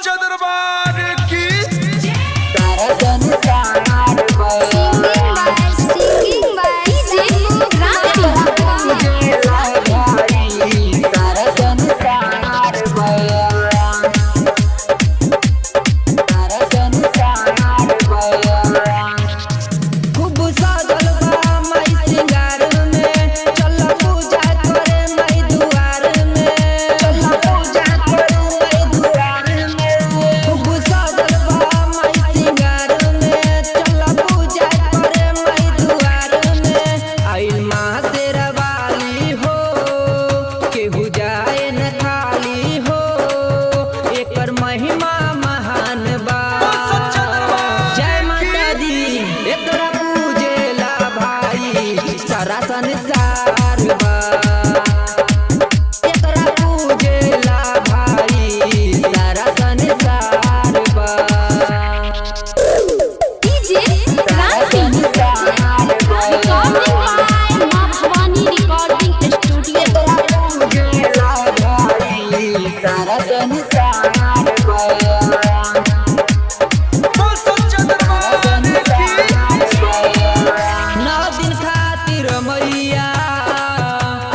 सच्चा दरबार की। Singing by DJ Kranti. खूब सजल बा माई सिंगार में, चल पूजा करे माई दुआर में, चल पूजा करे माई दुआर में। खूब सजल बा माई सिंगार में, चल पूजा करे माई दुआर में। आइल माँ तेरा वाली हो, केहू जाए न खाली हो, एकर महिमा महान बा। सच्चा दरबार जय माता दी, एकरा पूजेला भाई सारा संसार बा। एकरा पूजेला भाई सारा संसार बा। DJ Kranti. Recording by Maa Bhavani Recording Studio. बोल सच्चा दरबार की। नौ दिन खातिर मैया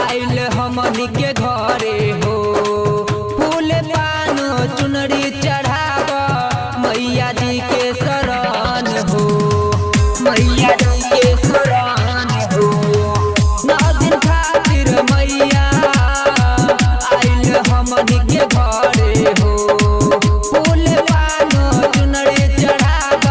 आइल हमनी के घरे हो, फूल पान चुनरी चढ़ाव मैया जी के शरण हो, मैया जी के शरण हो। नौ दिन खातिर मैया आइल हमनी के घरे हो, फूल पान चुनरी चढ़ाव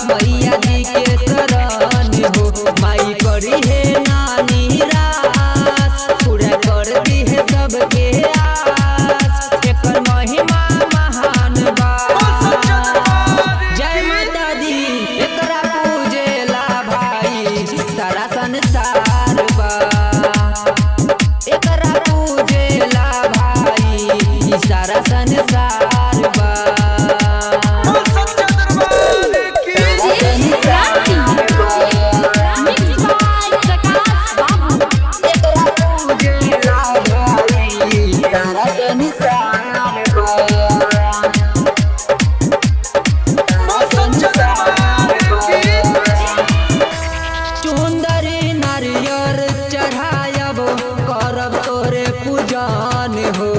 मैया जी के शरण हो। माई करी है नानी रास, पूरा कर दी है सबके आस, एकर महिमा महान बा। बोल सच्चा दरबार जय की। माता दी, एकरा पूजेला भाई सारा संसार बा। एकरा पूजेला भाई सारा संसार बा। बोल सच्चा दरबार की। DJ Kranti. Mixed by Prakash Babu. बोल सच्चा दरबार की। चुंदरी नारियर चढ़ायब करब तोरे पूजन हो,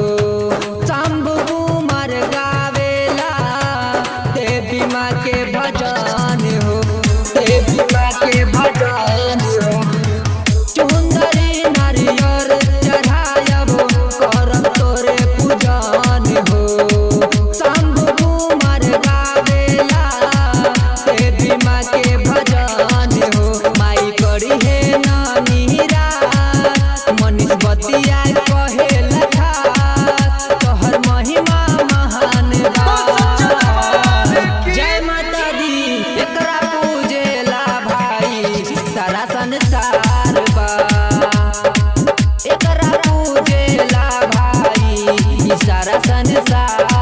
शंभु कुमार गावेला देवी माँ के भजन हो, देवी माँ के भजन हो। चुंदरी नारियर चढ़ायब करब तोरे पूजन हो, शंभु कुमार गावेला देवी माँ के भजन हो। माई करी है नानी रास, मनीष बतिया कहेला खास, तोहर महिमा महान बा। बोल सच्चा दरबार की। जय माता दी, एकरा पूजेला भाई सारा संसार बा। एकरा पूजेला भाई सारा संसार।